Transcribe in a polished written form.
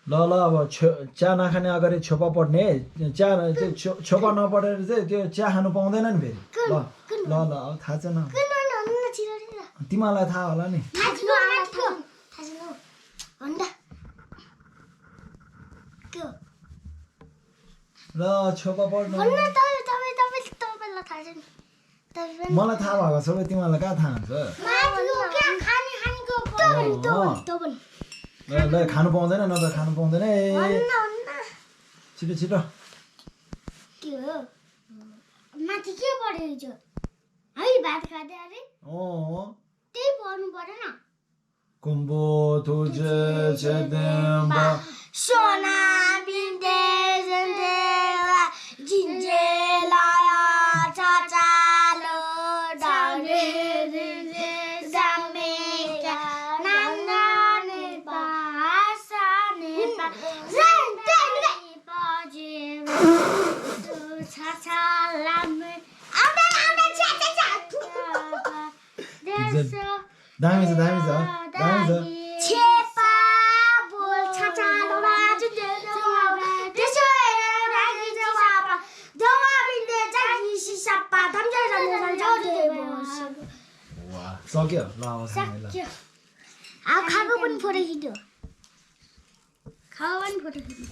ल ल अब चिया नखाने अगाडि छोपा पढ्ने चिया छोपा नपढेर चाहिँ त्यो चिया खानु पाउँदैन नि फेरि ल ल ल अब थाहा छैन तिमीलाई थाहा होला नि ल छोपा पढ्नु मलाई थाहा भएको सबै तिमीलाई कहाँ थाहा हुन्छ ल खानु पाउँदैन न त खानु पाउँदैन छिटो छिटो माथि के पढ्यो हिजो है भात खाँदै अरे त्यही पढ्नु परेन कुम्बो तुझे चेदेम्बा सोना बिन्दे जन्देला जिन्जेलाया चाचालो डाले जामेका नानाने पासाने जन्देले पाजे छाछालामे दामी छ छेपा बोल छाछालो राजु त्यसो हेरेर रागी जवाब जवाबिन्दे जागी सिसप्पा धम्जा वाह सक्यो ल अब सक्यो अब खाएको पनि फोटो खिच्यो खाएको पनि फोटो खिच्यो